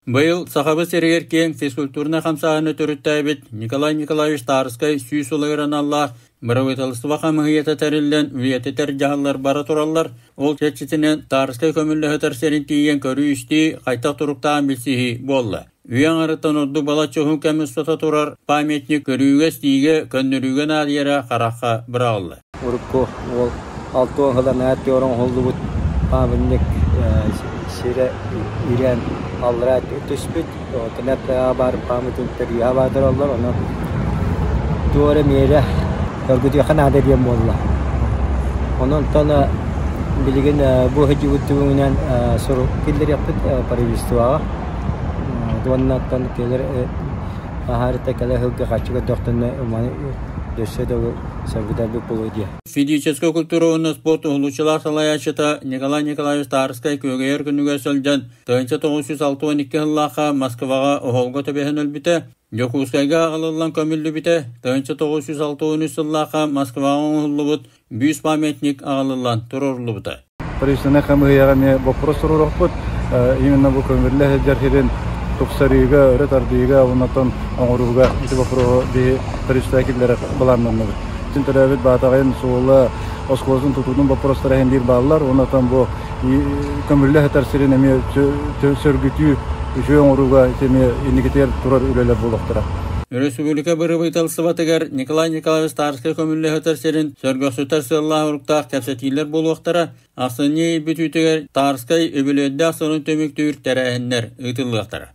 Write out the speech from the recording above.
Быйыл Сахабыт сиригэр киэҥ физкультурнай хамсааһыны төрүттээбит Николай Николаевич Тарскай 100 сылыгар аналлаах Бырабыыталыстыба хамыыһыйата тэриллэн үйэтитэр дьаһаллар бара тураллар. Ол чэрчитинэн Тарскай көмүллэһитэр сирин тиийэн көрүү-истии, хайдах туруктаан билсиһии буолла. Үйэ аҥарыттан ордук балачча уһун кэм устата турар памятник көрүүгэ-истиигэ, көннөрүүгэ наадыйара харахха быраҕыллар. Урукку уол 60 сыл анараа өттүгэр оҥоһуллубут памятник сирэ ирээн аллараа түспүт. Оттон баар памятниктар үөһэ баатыраллар. Онон туох эрэ миэрэ көргүтүөххэ наада диэн буолла. Онон билигин бу сылдьыбыт түгүнэн сурук киллэриэхпит правительствоҕа. Уонна оттон кэлэр хаһаарыта кэлэ сылга харчы көрдөхтөнө өссө да сөргүтэрбит буолуо диye. Физическэй культура уонна спорт уһулуччулаах салайааччыта Николай Николаевич Тарскай күөгэйэр күнүгэр сылдьан 1962 сыллаахха Москваҕа оһолго түбэһэн өлбүтэ, Дьокуускайга аҕалыллан көмүллүбүтэ, 1963 сыллаахха Москваҕа оҥоһуллубут бүүс памятник аҕалыллан туруоруллубута. Правительственнай хамыыһыйаҕа эмиэ боппуруос туруоруохпут. Именно бу көҥүллэ сылдьар сирин тупсарыыга, өрө тардыыга уонна оҥорууга ити боппуруоһу биһи правительство киллэрэр былааннанныбыт. Син төрөөбүт Баатаҕайын суола оскуолатын тутуутун боппуруостара иһин биир бааллар. Уонна бу көмүллэ сытар сирин эмиэ сөргүтүү, үчүгэй оҥорууга ити эмиэ инникитигэр турар үлэлэр буолуохтара. Өрөспүүбүлүкэ бырабыыталыстыбатыгар Николай Николаевич Тарскай көмүллэ сытар сирин сөргөхсүтэр сыаллаах-соруктаах кэпсэтиилэр буолуохтара. Ахсынньы ый бүтүүтүгэр Тарскай үбүлүөйдээх сылын түмүктүүр тэрээһиннэр ыытыллыахтара.